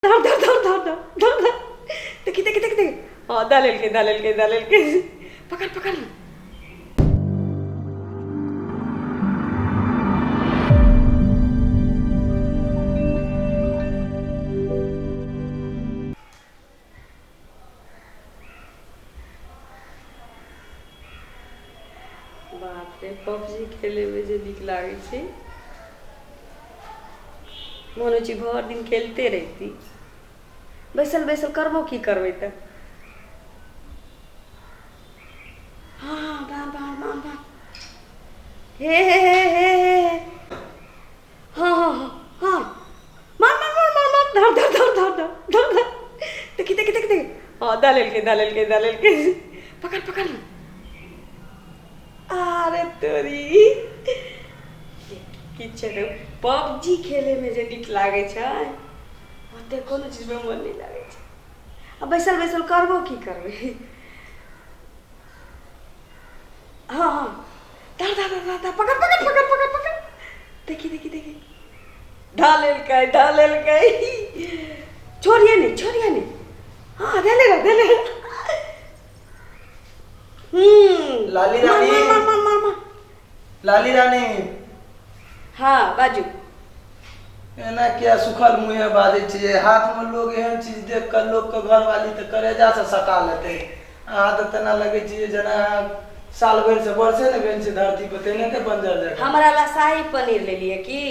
धर धर धर धर धर धर धर, देखी देखी देखी देखी। हाँ, दऽ लेलकै, दऽ लेलकै, दऽ लेलकै। पकड़ पकड़। बाप रे, पबजी खेलैमे जे नीक लागै छै, मोन होइ छै भरि दिन खेलते रहिती। बैसल बैसल करबो की करबै तऽ। हँ हँ, बाह बाह बाह बाह, हे हे हे हे हे हे, हँ हँ हँ हँ, मार मार मार मार मार, धर धर धर धर धर धर धर, देखी देखी देखी देखी। हँ, दऽ लेलकै, दऽ लेलकै, दऽ लेलकै। पकड़ पकड़। अरे तोरी, किछु नहि। पबजी खेलैमे जे नीक लागै छै, ओते कोनो चीजमे मन नहि लागै छै। आ बैसल बैसल करबो की करबै? हँ हँ, धर धर धर धर, पकड़ पकड़ पकड़ पकड़ पकड़, देखी देखी देखी। धऽ लेलकै, धऽ लेलकै। छोड़िए नहि, छोड़िए नहि। हँ, धऽ ले, धऽ ले। हम्म। लाली रानी। मार मार मार मार मार। लाली रानी। हँ, बाजू। एना किया सुखल मुँहे बाजै छियै? हाथमे लोग एहन चीज देख कऽ लोकके घरवाली तऽ करेजासँ सटा लेतै। अहाँ तऽ तेना लगै छियै जेना अहाँ साल भरिसँ वर्षे ने भेल छै धरती पर, तेनाहिते बंजर जकाँ। हमरा ला शाही पनीर लेलियै की?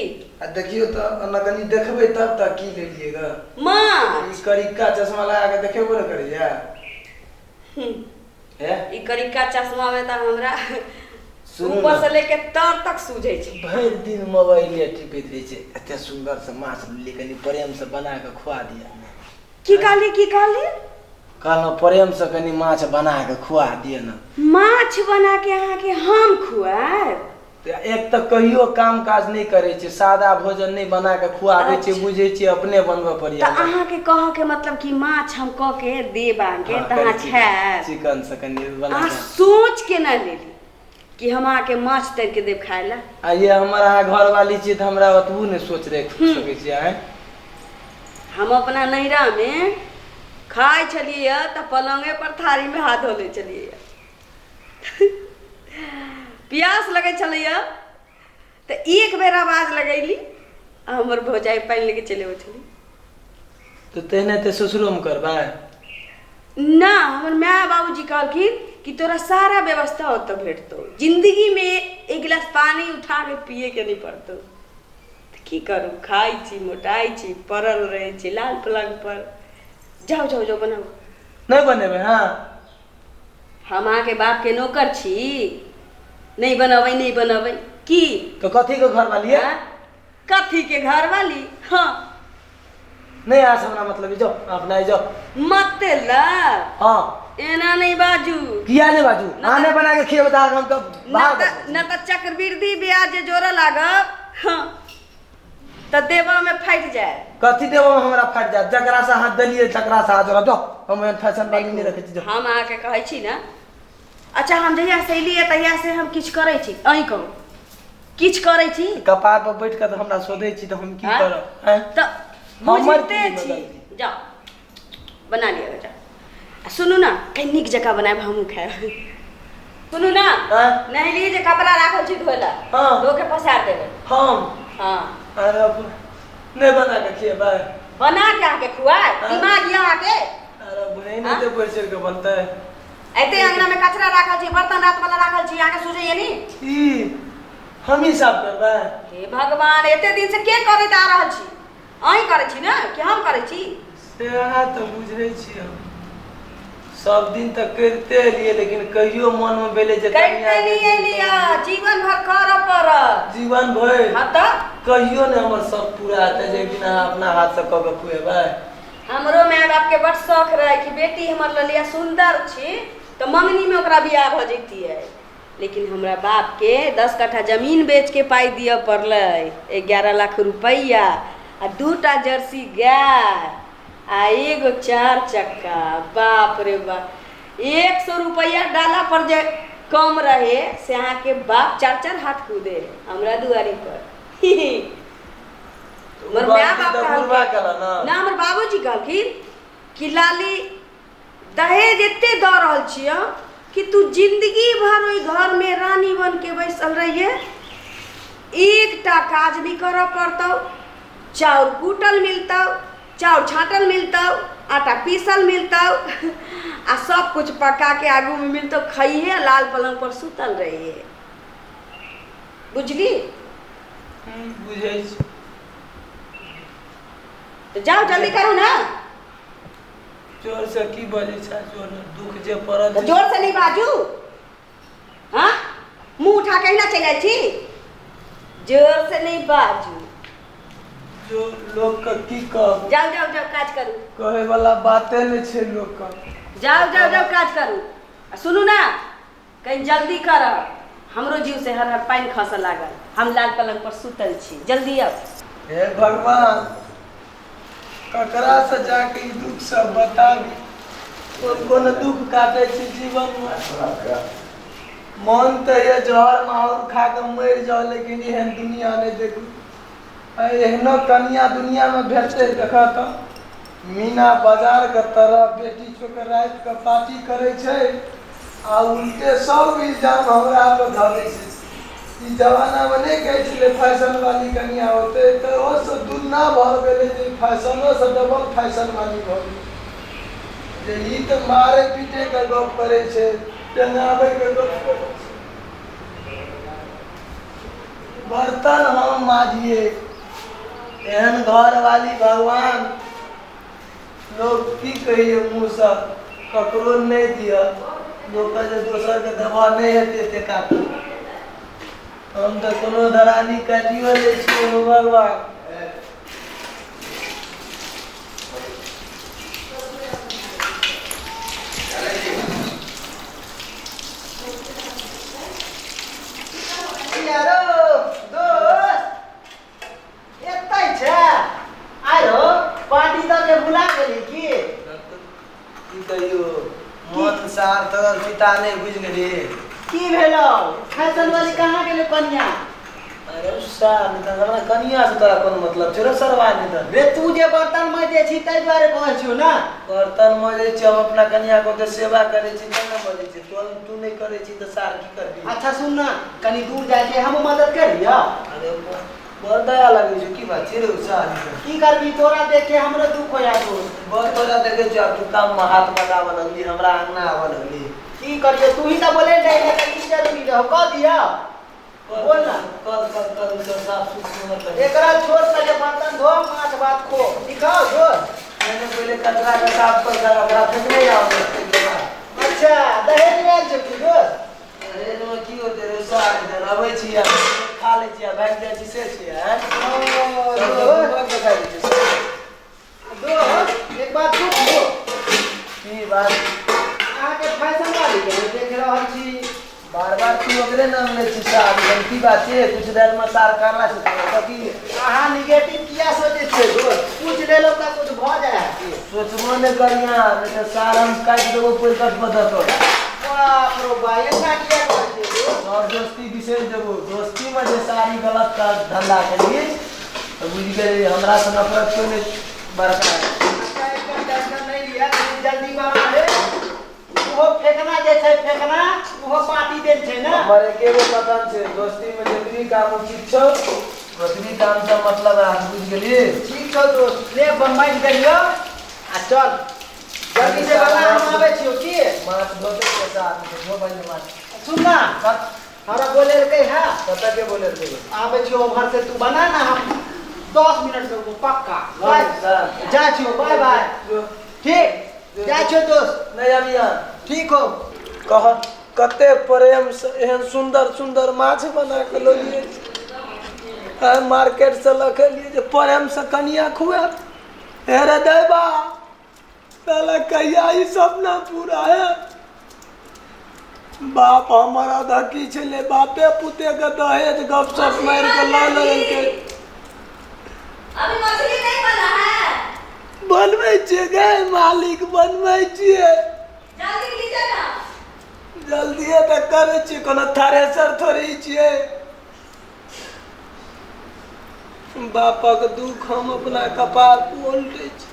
आ देखियौ तऽ, ओना कनि देखबै तब तऽ की लेलियै ग। माछ। ई करिक्का चश्मा लगा कऽ देखेबो ने करैया। हे। ई करिक्का चश्मा में तऽ हमरा सुनू ऊपर ने। से लेके तर तक सूझै छै। भरि दिन मोबाइले टिपैत रहै छै। एते सुन्दर से माछ लेलियै, कनि प्रेम से बना कऽ खुआ दिअ ने। की कहली, की कहली? कहलहुँ प्रेमसँ कनि माछ बना कऽ खुआ दिअ ने। माछ बना के अहाँके हम खुआएब? तऽ एक तऽ कहियो काम काज नहि करै छै, सादा भोजन नहि बना कऽ खुआबै छै। अच्छा। बुझै छियै, अपने बनबऽ तऽ पड़ैया। अहाँके कहऽके मतलब कि माछ हम कऽ के देब अहाँके? हँ, तऽ अहाँ कनि चिकन खायब? चिकन से कनि बना अहाँ कऽ। सोच के ना लेली कि हम अहाँके माछ तरि के देब खाय लए। आ ये हमर अहाँ घरवाली छियै तऽ हमरा ओतबो नहि सोच राखि सकै छियै आँय? हम अपना नैहरामे खाइ छलियै तऽ पलंगे पर थारीमे हाथ धो लै छलियै। प्यास लगै छलैया तऽ एक बेर आवाज लगैली आ हमर भौजाइ पानि लेके चलि अबै छली। तऽ तेहने तऽ ससुरोमे करबै? ना, हमर माय बाबूजी कहलखिन कि तोरा सारा व्यवस्था ओतऽ भेटतौ, जिंदगीमे एक गिलास पानी उठा के पिए के नहि पड़तौ। तऽ की करू, खाइ छी, मोटाइ छी, पड़ल रहै छी लाल पलंग पर। जाउ जाउ जाउ, बनाउ। नहि बनेबै? हँ। हम अहाँके बापके नौकर छी? नहि बनबै, नहि बनबै की? तऽ कथीके घरवाली है? आँय? कथीके घरवाली? हँ। नहि, अहाँ से हमरा मतलब, जाउ अपना जाउ। मतलब? हँ। एना नहि बाजू। किया नहि बाजू? अहाँ नहि बना के खिएबै तऽ हम तऽ न बाहर तऽ बैसल न छी। तऽ चक्रवृद्धि ब्याज जे जोड़ऽ लागब, हँ, तऽ देबऽमे फाटि जायत। कथी देबो हमरा फाटि जायत? जकरा से अहाँ देलियै तकरा से अहाँ जोड़ा जाउ। हम एहन फैशन वाली नहि रखै छी, जाउ। हम अहाँके कहै छी ने। अच्छा, हम जहिया से एलियै तहिया से हम किछु करै छी? अहीं कहू, किछु करै छी? कपार पर बैठ कऽ तऽ हमरा शोधै छी, तऽ हम की आँय? करब आँय? तऽ हमर बुझिते की छी। गलती? जाउ, बना लिअ, जाउ। आ सुनू ने, कनि नीक जकाँ बनायब, हमहूँ खायब। सुनू ने। आँय? नहेलियै जे कपड़ा राखल छी धोए लए। हँ। धो के पसारि देबै। हम? हँ। अरे, नहि बना कऽ खिएबै? बना के अहाँके खुआय? हँ। दिमाग यऽ अहाँके? अरे बहिन। आँय? एते बढ़ि चढ़ि कऽ बनतै? एते अंगना में कचरा राखल छी, बर्तन रात वाला राखल छी, अहाँके सूझैए नी? ई हमही साफ करबै? हे भगवान, एते दिन से के करैत आ रहल छी? अहीं करै छी ने कि हम करै छी? से अहाँ तऽ बुझै छी, हम सब दिन तऽ करिते एलियै, लेकिन कहियो मनमे भेलै जे करिते कनियाके नहि एलियै, जीवन भर करऽ पड़त। जीवन भरि? हँ तऽ। कहियो ने हमर सब पूरा हेतै जे एक दिन अहाँ अपना हाथसँ कऽ के खुएबै। हमरो माय बाप के बड शौक रहे कि बेटी हमर ललिया सुंदर छी तऽ मंगनी में ओकरा बियाह भऽ जैतियै, लेकिन हमरा बाप के 10 कट्ठा जमीन बेच के पाइ दिअ पड़लै, 11 लाख रुपैआ आ दूटा जर्सी गाय आ एगो चार चक्का। बाप रे बाप, 100 रुपैआ डाला पर जे कम रहे से अहाँके बाप चार चार हाथ कूदे हमरा दुआरी पर। हमर माय गलती बाप तऽ बुढ़बा कहलकै केलक ने। ना, हमर बाबूजी कहलखिन कि लाली, दहेज एते दऽ रहल छियौ कि तू जिंदगी भर ओहि घरमे रानी बन के बैसल रहिए, एकटा काज नहि करऽ पड़तौ, चाउर कूटल मिलतौ, चाउर छाँटल मिलतौ, आटा पीसल मिलतौ आ सब कुछ पका के आगूमे मिलतौ, खइहे, लाल पलंग पर सुतल रहिहे। बुझली? बुझै छी। तऽ जाउ, जल्दी करू ने। जोर से की बजै छै? जोर दुख जे पड़ल तऽ छै। जोर से नहि बाजू। हाँ, मुँह उठा के अहिना चलि आयल छी। जोर से नहि बाजू। जो लोकके की कहब। जाउ जाउ जाउ, काज करू। कहै वाला बाते नहि छै लोकके। जाउ जाउ जाउ, काज करू। आ सुनू ने, कनि जल्दी करब, हमरो जीव से हर हर पानि खसऽ लागल, हम लाल पलंग पर सुतल छी, जल्दी आउ। हे भगवान, ककरा से जाके ई दुख सब बताबी? कोन कोन दुख काटै छी जीवनमे। मन तऽ ये जहर माहौर खा कऽ मरि जाउ, लेकिन एहन दुनिया नहि देखू। आ एहनो कनिया दुनियामे भेटतै? देखऽ तऽ, मीना बाजारके तरह बेटी छोके रातिके पार्टी करै छै आ उल्टे सब इल्जाम हमरा पर धऽ दै छै। ई जमानामे नहि कहै छलै फैशन वाली कनिया होतै, तऽ ओसँ दुन्ना भऽ गेलै जे फैशनोसँ डबल फैशन वाली भऽ गेलै। जे ई तऽ मारै पीटैके गप करै छै, टंगाबैके गप करै छै। बर्तन हम माजिए, एहन घरवाली भगवान लोक की कहिए मुँहसँ ककरो नहि दिअ। लोकके जे दोसरके देबऽ नहि हेतै एते काटू। हम तऽ कोनो धरानी काटियो लै छियै। हो भगवान। यारो दोस्त, एतै छै? आयो, पार्टी दऽ के भुला गेली की? की कहियो, मन सार तोहर पिता नहि बुझि गेली। की भेलौ? फैशन वाली कहाँ गेलै कनिया? अरे सार, नहि तऽ हमरा कनिया से तोरा कोन मतलब छै रे सरवा? नहि तऽ रे, तू जे बर्तन मजै छी ताहि दुआरे कहै छियौ ने। बर्तन मजै छी हम? अपना कनिया के ओते सेवा करै छी तब ने मजै छी। तू तू नहि करै छी तऽ सार की करबी? अच्छा सुन ने, कनि दूर जाइ छियै, हमहूँ मदद कर दियौ। अरे, बड़ दया लगै छै। की बात छै रे सार? की करबी, तोरा देख के हमरो दुख हो जाय दोस्त। बड़ तोरा देखै छियौ, आब तू काम मे हाथ बटाबऽ लगली, हमरा अंगना आबऽ लगली। की करियो, तू ही तऽ बोले जाइ तऽ की जरूरी रहो, कह दियौ। बोल ना। कर कर कर, उ सब साफ सुथरा मतलब। एकरा छोड़, पहिले बर्तन धो, माछ भात खो, ठीक हौ दोस्त? मैंने पहिले कचरा के साफ कर कर ओकरा फेकने आउ। अच्छा, दहेज में आयल छौ की दोस्त? अरे, एहिमे की होतै रे सार? इधर अबै छी आ खा लै छी आ भागि जाइ छी, से छियै आँय? ओ सबके दोस्त। बुड़बक देखाइ दै छै। दोस्त, एक बात पूछू? की बात? अहाँके फैशन वाली के हम देख रहल छी। बार बार तू ओकरे नाम लै छी सार। एकदम की बात छै? कुछ देर में सार करला छै तोरा तऽ की? अहाँ निगेटिव किया सोचै छियै दोस्त? पूछ लेलहुँ तऽ कुछ भऽ जाइ है की? सोचबो नहि करिया, नहि तऽ सार हम काटि देबो पैकट पर दऽ तोरा। बाप रो बा, एना किया करै छियै दोस्त? और दोस्ती बिसरि देबो। दोस्तीमे जे सारी गलत काज धंधा केलही तऽ बुझि गेली हमरा से नफरत कोइ नहि बड़का। अच्छा, एकदम टेंशन नहि लिअ, कनि जल्दी बना ले। ओहो फेकना जे छै, फेकना, ओहो पार्टी देल छै ने। हमर एके गो कथन छै, दोस्तीमे जतबी काम उचित छौ ओतबी काम से मतलब राख, बुझि गेली? ठीक छौ दोस्त, ले मानि गेलियौ आ चल, जल्दी से बना, हम आबै छियौ की। माछ धोते के साथ धो पहिले माछ। सुन ना, हमरा बोलेलकै है। कतऽ के बोले? आबै छियौ उम्हर से, तू बना ना, हम 10 मिनट से पक्का। बाय, जा छियौ, बाय बाय। ठीक, जा छियौ दोस्त। नहि अबिया। ठीक हो। कह, कते प्रेम से एहन सुन्दर सुन्दर माछ बना के ललियै आ मार्केट से लऽ के एलियै जे प्रेम से कनिया खुआब। हे रे दैबा, साला कहिया ई सपना पूरा है? बाप हमर अधकी छलै, बापे पुते के दहेज गप सप मारि के लऽ लेलकै। अभी मछली नहीं बना है? बनबै छियै गै मालिक, बनबै छियै। जल्दी लीजिए ना। जल्दिए तऽ करै छियै, कोनो थ्रेसर थोड़े छियै। बापक दुख हम अपना कपार पर उलटै छी।